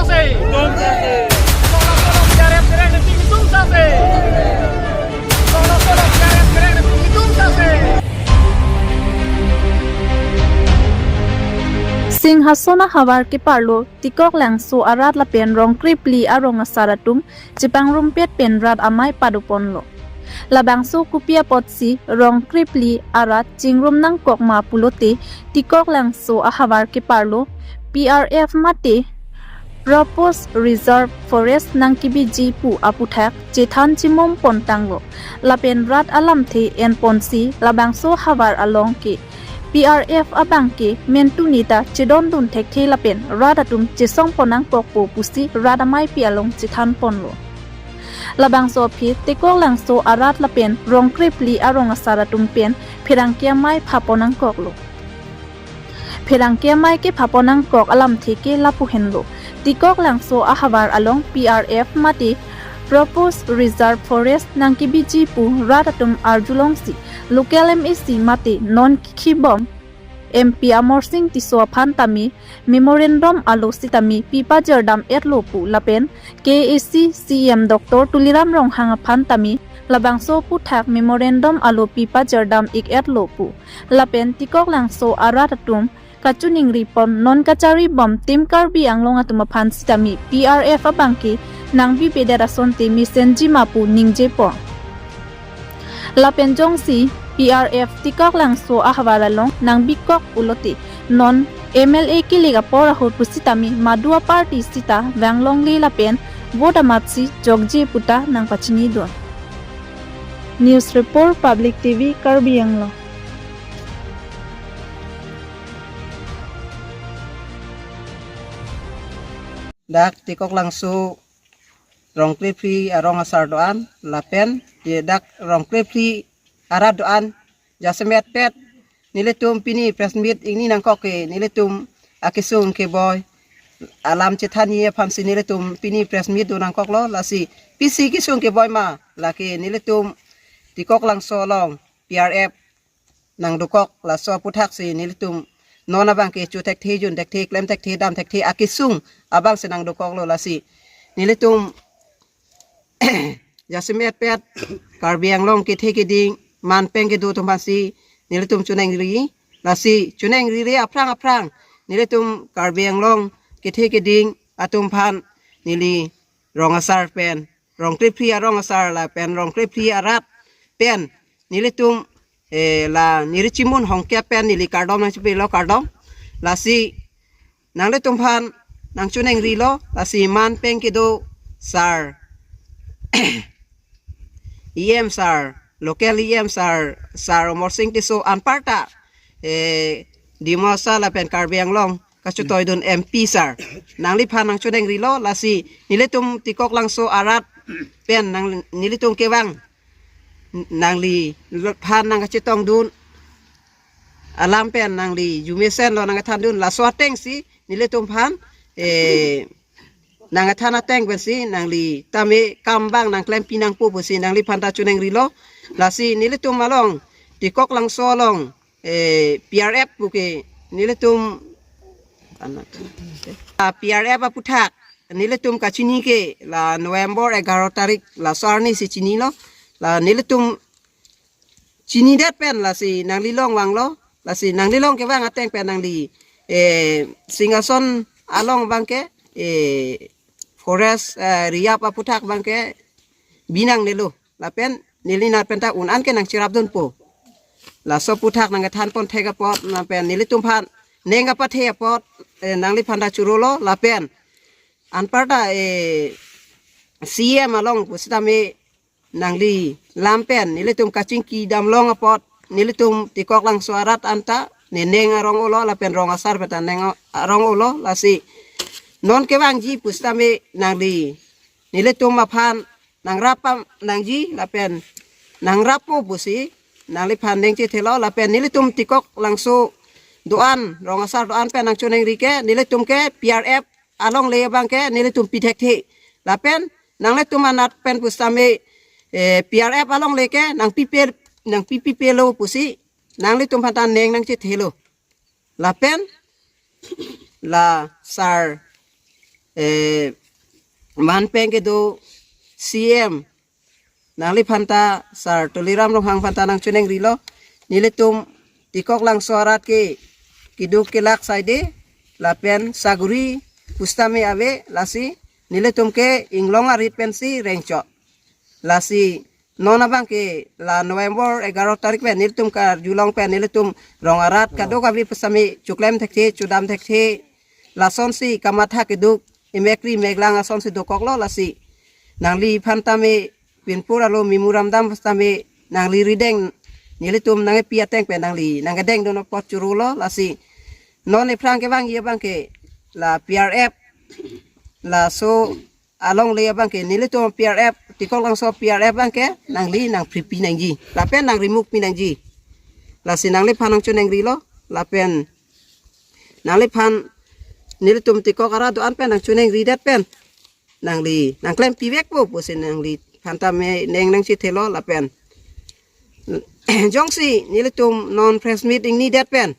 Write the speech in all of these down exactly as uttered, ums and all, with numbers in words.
Solo solo P R F kereng netum itum sase. Solo solo P R F kereng netum itum sase. Singhason ahavar keparlo Tikoklangso arat lapen Rongkrepli arong asar atum chepangrumpet pen rat amei padoponlo. Labangso kopi apotsi Rongkrepli arat chingrum nangkok ma pulote Tikoklangso ahavar keparlo P R F mate Proposed Reserve Forest nangkebiji pu aputhak chethan chimum pontanglo. Lapen rat alamthe enponsi labangso havar along ke P R F abang ke mentuni ta chedondun thekthe lapen rat atum chesong pon nangkokpo pusi rat ameipi along chethan ponlo. Labangso aphi Tikoklangso arat lapen Rongkrepli arong asar atum pen pherangke amei phapon nangkoklo. Pherangke amei kephapon nangkok alamthe ke lapu henlo. Tikoklangso ahavar along P R F mate Proposed Reserve Forest nangkebiji pu rat atum arjulongsi local M A C mate non kikhibom M P Amarsing Tisso aphan tame memorandum alo sitame pipajirdam etlo pu lapen K A A C C E M Doctor Tuliram Ronghang aphan tame labangso aputhak memorandum alo pipajirdam ik etlo pu lapen Tikoklangso arat atum kachiningri pon non kacharibom Team Karbi Anglong atum aphan sitame P R F abang ke nangbibedet asonte mesenji ma pu ningje pon. Lapen jongsi P R F Tikoklangso ahavar along nangbikok pulote non M L A kilik apor ahut pusitame madu aparty sita vanglongle lapen vote amatsi jokje puta nangpachinidun. News Report, Public T V, Karbi Anglong. Dak Tikoklangso Rongkrepli arong asar do-an lapen ye dak Rongkrepli arat do-an jasemet pet nelitum pini press meet ingni nangkok ke nelitum akesung keboi alam chethanji aphansi nelitum pini press meet do nangkoklo. Lasi pisi kesung keboi ma, lake nelitum Tikoklangso along P R F nangdokok, laso aputhak si nelitum non abang ke chu thekthe, jun thekthe, klem thekthe, dam thekthe akesung abang si nangdokoklo. Lasi nelitum jasemet pet Karbi Anglong kethe keding man peng kedo atum aphansi nelitum choningri. Lasi choningriri aphrang aphrang nelitum Karbi Anglong kethe keding atum aphan neli rong asar pen Rongkrepli arong asar lapen Rongkrepli arat pen nelitum, eh, la neli chimun hongke pen neli kardom nangchipelo, kardom. Lasi nanglitum aphan nangchoningrilo, lasi man peng kedo sir, E M sir, local E M sir, sir Amarsing Tisso anparta, eh, Dima Hasao lapen Karbi Anglong kachetoidun M P sir, nangliphan nangchoningrilo, lasi nelitum Tikoklangso arat pen nang nelitum kevang nangliphan nangkachetongdun alam pen nangli arjumesenlo nangkethandun, laso atengsi nelitum aphan, eh, nangkethan ateng pensi nangli tame kam abang nangklempi nangpo pusi nangliphan ta choningrilo. Lasi nelitum along Tikoklangso along, eh, P R F pu ke nelitum, ah, P R F aputhak nelitum kachini ke la November egaro tarik laso arni si chinilo. La nelitum chinidet pen lasi nangli along vanglo, lasi nangli along kevang ateng pen nangli, eh, Singhason along abang ke, eh, forest, eh, reserve aputhak abang ke binangnelo, lapen neli nat pen ta un-an ke nangcherapdunpo. Laso aputhak nangkethan pon thek apot, lapen nelitum aphan ning kapathe apot, eh, nangliphan ta chorolo, lapen anparta, eh, C E M along pusitame nangli lam pen nelitum kachingki damlong apot nelitum Tikoklangso arat anta ne ning arong olo lapen rong asar pen ta ning arong olo, lasi non kevangji pusitame nangli nelitum aphan nangrap pam nangji lapen nangrappo pusi nangliphan ning chethelo, lapen nelitum Tikoklangso do-an, rong asar do-an pen nangchoningri ke nelitum ke P R F alongle abang ke nelitum pi thekthe, lapen nanglitum anat pen pusitame, eh, P R F alongle ke nangpipe, nangpipipelo pusi nanglitum aphan ta ning nangchethelo. Lapen la sir eh, man pen kedo C M nangliphan ta, Sar Tuliram Ronghang aphan ta nangchoningri lo. Nelitum Tikok Langso arat ke keduk kelak saide lapen saguri pu setame ave, lasi nelitum ke inglong arit pensi rengchot. Lasi non abang ke la November egaro tarik pen nelitum karjulong pen nelitum rong arat kadokave pu setame choklem thekthe, chodam thekthe, lasonsi kamatha keduk, emekri emeklang asonsi dokoklo. Lasi nangliphan tame pinpur alo memorandum pu setame nangli rideng, nelitum nangkepi ateng pen nangli nangkedengdun apot chorolo. Lasi non ephrang kevangji abang ke la P R F, laso alongle abang ke nelitum P R F, Tikok Langso P R F abang ke nangli nangphripi nangji lapen nangrimukpi nangji. Lasi nangliphan nangchoningri lo, lapen nangliphan nelitum Tikok arat do-an pen nangchoningridet pen nangli nangklempi vekpo pusi nangliphan tame neng nangchethelo. Lapen jongsi nelitum non press meet ingnidet pen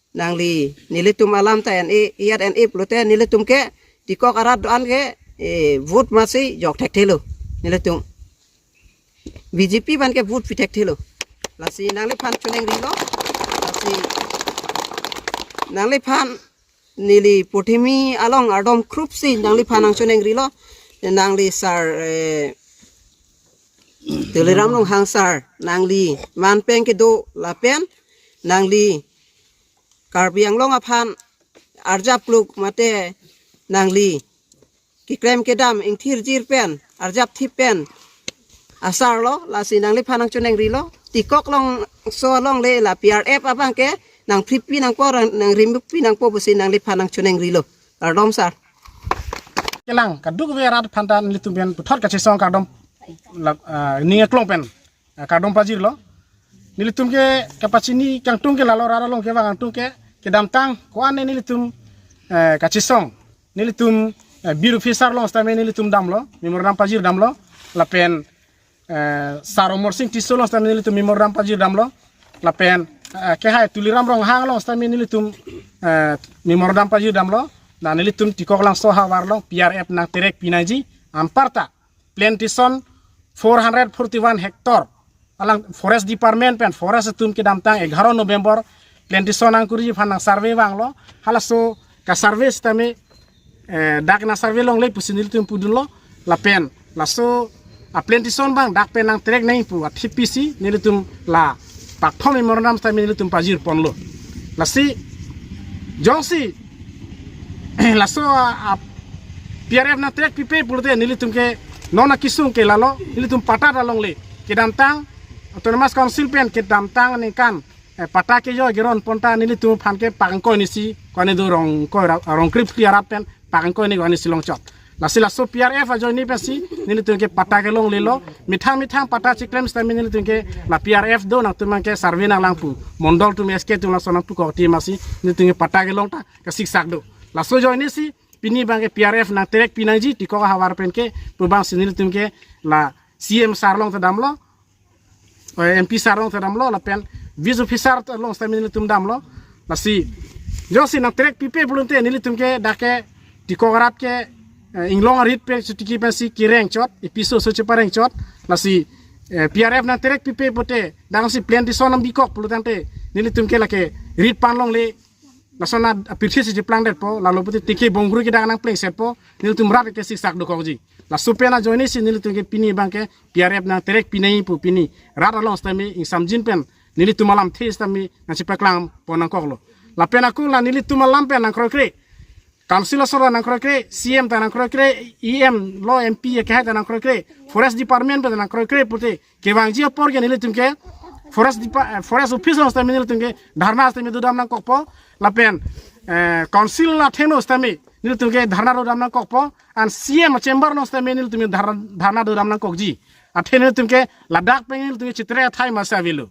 nangli nelitum alam ta en-e, iyat en-e pulote nelitum ke Tikok arat do-an ke, eh, vote masi jok thekthelo. Nelitum B J P aphan ke vote pi thekthelo. Lasi nangliphan choningri lo. Lasi nangliphan neli Purthimi along ardom krupsi nangliphan nangchoningri lo. Nangli Sar, eh, Tuliram Ronghang Sar, nangli man pen kedo lapen nangli Karbi Anglong aphan arjap pluk mate nangli keklem kedam ingthirjir pen arjap thip pen asar lo. Lasi nangliphan nangchoningri lo, Tikok Langso alongle la P R F abang ke nangphripi nangpo, nangrimukpi nangpo pusi nangliphan nangchoningri lo. Kardom Sar. Kelang kadokave arat aphan ta nelitum pen puthot kachesong kardom la, ah, ning aklong pen, ah, kardom pajirlo. Nelitum ke kapachini kangtung ke lalo rat along kevang kangtung ke kedamtang ko-an nelitum, eh, kachesong. Nelitum, eh, bir officer along setame nelitum damlo, memorandum pajir damlo. Lapen, eh, Sar Amarsing Tisso along setame nelitum memorandum pajir damlo. Lapen, eh, kehai Tuliram Ronghang along setame nelitum, eh, memorandum pajir damlo. Na nelitum Tikok Langso havar along P R F nangterekpi nangji, anparta plantation four hundred forty-one hectare. Alang Forest Department pen forest atum kedamtang egaro November plantation nangkurji aphan nangsurvey vanglo. Halaso kasurvey setame, eh, dak nangsurvey longle pusi nelitum pudunlo. Lapen laso aplantation abang dak pen nangterek nangji pu athipisi nelitum la pakthom memorandum setame nelitum pajir ponlo. Lasi jongsi laso a, a P R F nangterekpipe pulote nelitum ke non akesung ke lalo, nelitum patta ta longle. Kedamtang Autonomous Council pen kedamtang aningkan, eh, patta kejoi keron pon ta nelitum aphan ke pak ingkoi ni si, ko-an do rong ingkoi ra-, rong krip phli arat pen pak ingkoi ni ko-an ni si longchot. Lasi laso P R F ajoine pensi nelitum ke patta kelonglelo, methang methang patta chiklem setame nelitum ke la P R F do, nangtum abang ke survey nanglang pu, mondol atum, S K atum laso nangpukok ti masi nelitum ke patta kelong ta kasiksak do. Laso ajoine si pini abang ke P R F nangterekpi nangji Tikok ahavar pen ke pu abangsi nelitum ke la C M sar along ta damlo, eh, M P sar along ta damlo, lapen vice officer along setame nelitum damlo. Lasi jongsi nangterekpipe pulote nelitum ke dak ke Tikok arat ke, eh, inglong arit pen chotiki pensi kerengchot, episo so cheparengchot. Lasi, eh, P R F nangterekpipe pulote dak si plantation nangbikok pulotangte nelitum ke lake rit pan longle, lason apirthe si cheplangdetpo, lalo pulote tiki bonggru ke dak nangplengsetpo, nelitum rat ke siksak dokokji. Laso pen ajoine si nelitum ke pini abang ke P R F nangterekpi nangji pu pini rat along setame ingsamjin pen nelitum alamthe setame nangchepaklang pon nangkoklo. Lapen ako la nelitum alam pen nangkroikre, Council asor ta nangkroikre, C M ta nangkroikre, E M lo M P akehai ta nangkroikre, Forest Department pen ta nangkroikre pulote kevangji apor ke nelitum ke Forest Depa-, eh, Forest Office along setame nelitum ke dharna setame dodam nangkokpo. Lapen, eh, Council athengno setame nelitum ke dharna dodam nangkokpo. An C M chamber along setame nelitum ke dhar-, dharna dodam nangkokji. Athe nelitum ke ladak pen nelitum ke chetere athai masi avelo.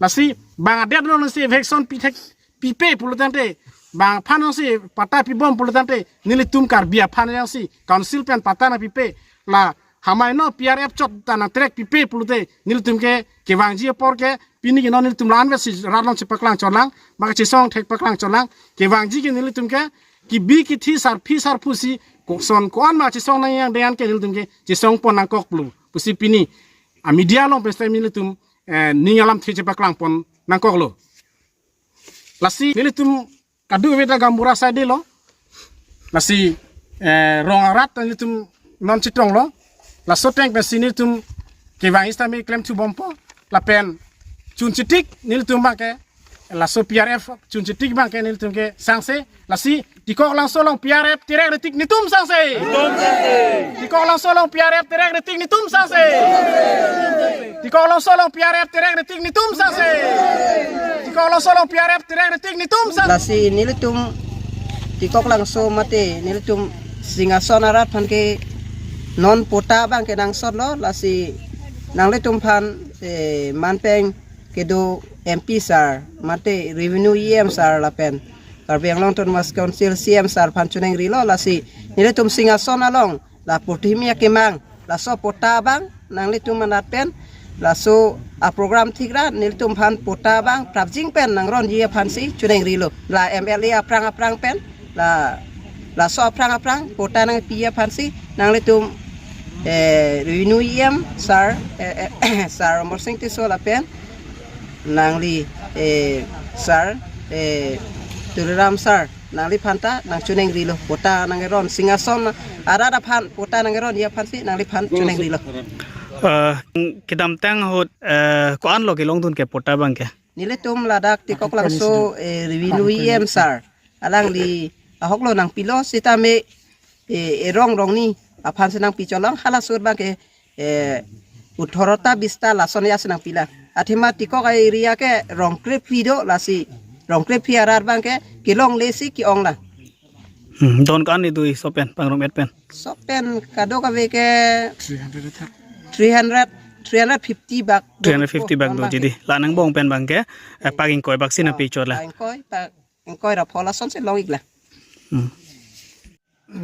Lasi bang adet along si eviction pithek pipe pulotangte, bang aphan along si patta pibom pulotangte, nelitum Karbi aphan along si Council pen patta nangpipe, la hamaino P R F chot ta nangterekpipe pulote nelitum ke kevangji apor ke pini ke non nelitum la-anvet si rat along chepaklang chotlang, bang kachesong thek paklang chotlang, kevangji ke nelitum ke kebi kethe sarpi sarpo si koson ko-an ma chesong nangji, yang dengan ke nelitum ke chesong pon nangkoklo pusi pini a media along pen sitame nelitum, eh, ning alamthe chepaklang pon nangkoklo. Lasi nelitum kadokave ta gaonbura side lo. Lasi, eh, rong arat nelitum non chetonglo. Laso ateng pensi nelitum kevang sitame klemthu bompo. Lapen chun chetik nelitum abangke, laso P R F chun chetik abangke nelitum ke sangse. Lasi Tikoklangso along P R F terek retik netum sangse. Tikoklangso along P R F terek retik netum sangse. Tikoklangso along P R F terek retik netum sangse. Tikoklangso along P R F terek retik netum sangse. Lasi nelitum Tikoklangso mate nelitum Singhason arat aphan ke non patta abangke nangsotlo, lasi nanglitum aphan, eh, manpeng kedo M P sir mate Revenue E M sir lapen Karbi Anglong Autonomous Council C M sir aphan choningrilo, lasi nelitum Singhason along la purthimi akemang laso patta abang nanglitum anat pen laso aprogram thik ra nelitum aphan patta abang prapjin pen nangronji aphansi choningrilo. La M L A aphrang aphrang pen la laso aphrang aphrang patta nangpi aphansi nanglitum, eh, Revenue E M sir, eh, eh, sir Amarsing Tisso lapen nangli, eh, sir, eh, Tuliram sir, nangliphan ta nangchoningrilo, patta nangkeron, Singhason arat aphan patta nangkeronji aphansi nangliphan choningrilo. Eh, kedamtang ahut, eh, ko-anlo kelongdun ke patta abangke? Nelitum ladak Tikoklangso, eh, Revenue E M sir, alangli ahoklo nangpilo sitame, eh, erong rongni aphansi nangpi cholong, halaso abangke, eh, atharo ta bis ta lason ya si nangpilang. Athema Tikok area ke rong krephli do, lasi rong krephli arat abangke kelongle si ke-onglang. Hmm, don ko-an ni do-i sopen, pangrum-et pen? Sopen kadokave ke three hundred, three hundred fifty bak. Three hundred fifty bak do, jadi la angbong pen abangke, eh, pak ingkoi bak si nangpi chotlang. Pak ingkoi, pak ingkoi ra pho lasonsi long-iklang. Hmm.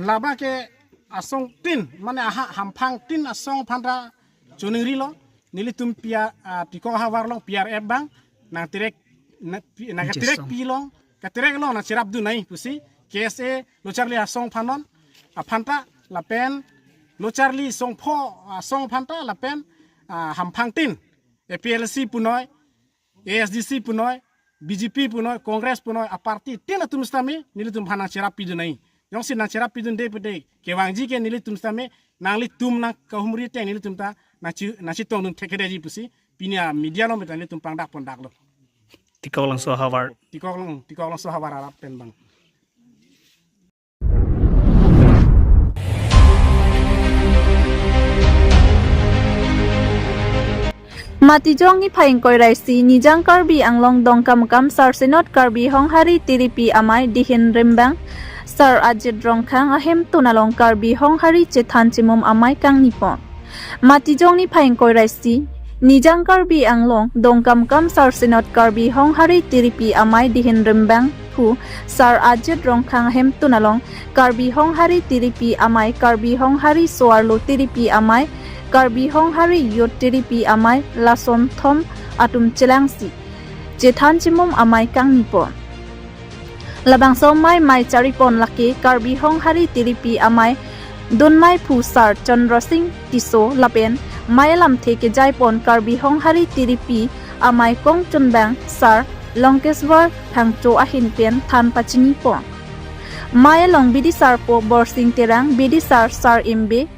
Labangke asong tin, mane aha, hamphang tin asong aphan ta choningrilo. Nelitum P R, ah, Tikok ahavar along P R F abang nangterek, na, pi, nangkaterek pi along, katerek along nangcherapdun nangji pusi K S A locharli asong aphan non aphan ta lapen locharli songpho asong aphan ta lapen, ah, hamphang tin A P H L C punoi, A S D C punoi, B J P punoi, Congress punoi, aparty tin atum sitame nelitum aphan nangcherappidun nangji. Jongsi nangcherappidunde pulote kevangji ke nelitum sitame nanglitum nangkahumri ateng nelitum ta nangchi, nangchetongdun thekthedetji pusi pini a media along pen ta nelitum pangdak pondaklo. Tikoklangso ahavar. Tikoklang, Tikoklangso ahavar arat pen abang. Matijong niphai ingkoi ra isi Nijang Karbi Anglong Dongkamukam Sarsinot Karbi Honghari Tiripi Amei Dihin Rimbang Sar Ajit Rongkhang ahemtun along Karbi Honghari chethan chimum amei kangnipon. Matijong niphai ingkoi ra isi Nijang Karbi Anglong Dongkamukam Sarsinot Karbi Honghari Tiripi Amei Dihin Rimbang phu Sar Ajit Rongkhang ahemtun along Karbi Honghari Tiripi Amei, Karbi Honghari So-arlo Tiripi Amei, Karbi Honghari Youth Tiripi Amei lason thom atum chelangsi chethan chimum amei kangnipon. Labangso amei mei charipon lake Karbi Honghari Tiripi Amei dunmei phu Sar Chandra Sing Tisso lapen mei alamthe kejaipon Karbi Honghari Tiripi Amei kongchunbang Sar Longkeswar Phangcho ahin pen than pachinipon. Mei along bidisarpo Borsing Terang, bidisar Sar Imbe,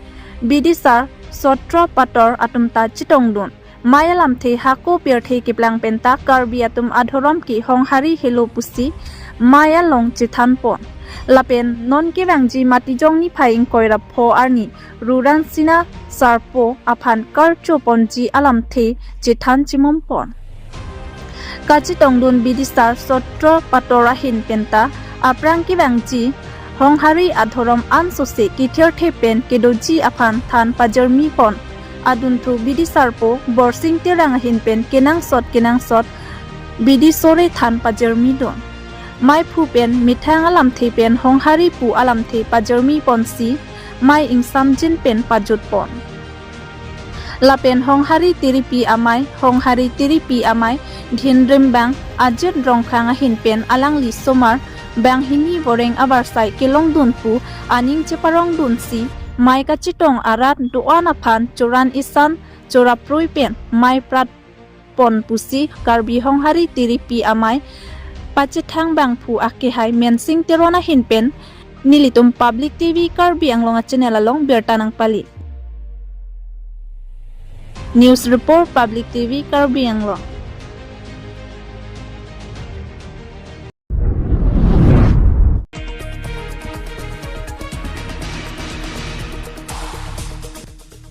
bidisar Sotro Pator atum ta chetongdun. Mei alamthe hako pirthe keplang penta Karbi atum adhorom ke Honghari helo pusi mei along chethanpon. Lapen non kevangji Matijong niphai ingkoi ra pho arni Ruransina Sarpo aphan karcho ponji alamthe chethan chimumpon. Kachetongdun bidisar Sotro Pator ahin penta aphrang kevangji Honghari adhorom ansose kithirthe pen kedoji aphan than pajirmipon. Adunthu bidisarpo Borsing Terang ahin pen kenangsot kenangsot bidi sore than pajirmidun. Mei phu pen methang alamthe pen Honghari pu alamthe pajirmiponsi mei ingsamjin pen pajutpon. Lapen Honghari Tiripi Amei, Honghari Tiripi Amei Dihin Rimbang Ajit Rongkhang ahin pen alangli somar banghini voreng avarsai kelongdun pu aning cheparongdunsi, mei kachetong arat do-an aphan choran isan choraprui pen mei prat pon pusi Karbi Honghari Tiripi amei pachethang bangphu akehai Mensing Teron ahin pen nelitum Public T V Karbi Anglong a-channel along birta nangpali. News report, Public T V Karbi Anglong.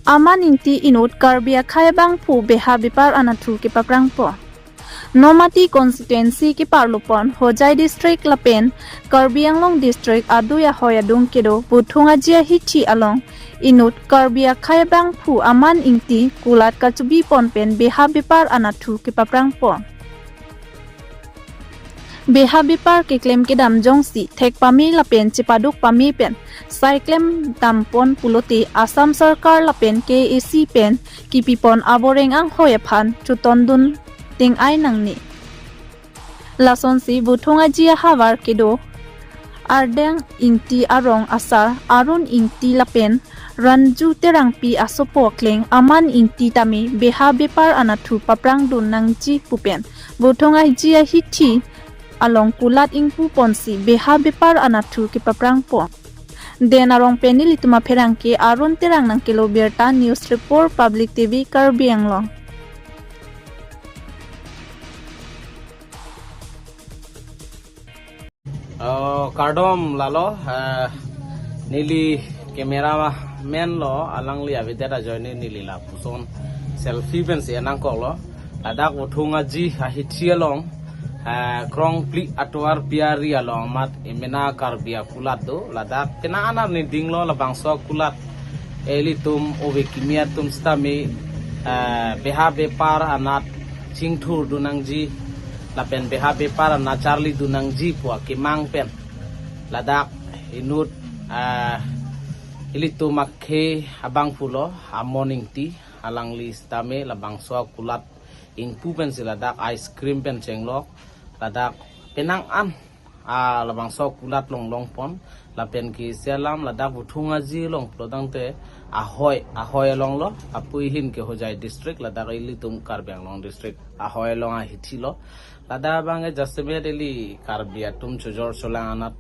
Aman Ingti inut Karbi akhei abangphu beha bepar anatthu kepaprangpo. Nomati constituency keparlupon Hojai district lapen Karbi Anglong district adui ahoi adung kedo Buthung Aji ahithi along inut Karbi akhei abangphu Aman Ingti kulat kachubi pon pen beha bepar anatthu kepaprangpo. Beha bepar keklem kedam jongsi thek pame lapen chepaduk pame pen sai klem dampon pulote Assam Sarkar lapen K A A C pen kipipon avoreng anghoi aphan chutondun tengai nangne. Lasonsi Buthung Aji ahavar kedo Ardeng Ingti arong asar Arun Ingti lapen Ranju Terangpi asopo akleng Aman Ingti tame beha bepar anatthu paprangdun nangji pu pen Buthung Aji ahithi along kulat ingpu ponsi beha bepar anatthu kepaprangpo. Den arong pen nelitum apherangke Arun Terang nangkelo birta. News report, Public T V Karbi Anglong. Oh, kardom lalo, eh, neli cameraman lo, alangli avedet ajoine neli lapuson selfie pensi nangkoklo. Ladak Buthung Aji ahithi along, eh, krongpli atovar piari along amat emena Karbi akulat do. Ladak penang an arni dinglo labangso akulat ilitum ove kimi atum sitame, eh, beha bepar anat chingthurdun nangji lapen beha bepar anat charlidun nangji pu akemang pen ladak inut, eh, ilitum akhei abangphu lo Aman Ingti, alangli sitame labangso akulat ingpu pensi ladak ice cream pen chenglok, ladak penang an a labangso akulat longlong pon, lapen ke isi alam ladak Buthung Aji along pulotangte ahoi, ahoi along lo, apui ahin ke Hojai district, ladak ilitum Karbi Anglong district ahoi along ahithi lo. Ladak abang ke jasemet ili Karbi atum chojor cholang anat,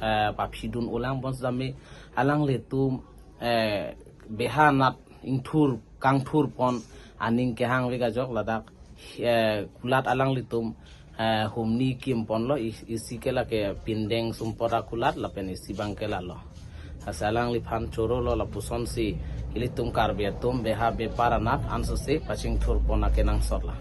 eh, paphidun ulang pon sitame alanglitum, eh, beha anat ingthur kangthur pon aning kehang vek ajok ladak, eh, kulat alanglitum, eh, humni kim ponlo, i-, isi ke lake pindeng sumpot akulat lapen isi abang ke lalo. Lasi alangliphan chorolo, lapusonsi ilitum Karbi atum beha bepar anat ansose pachingthur pon akenangsot la.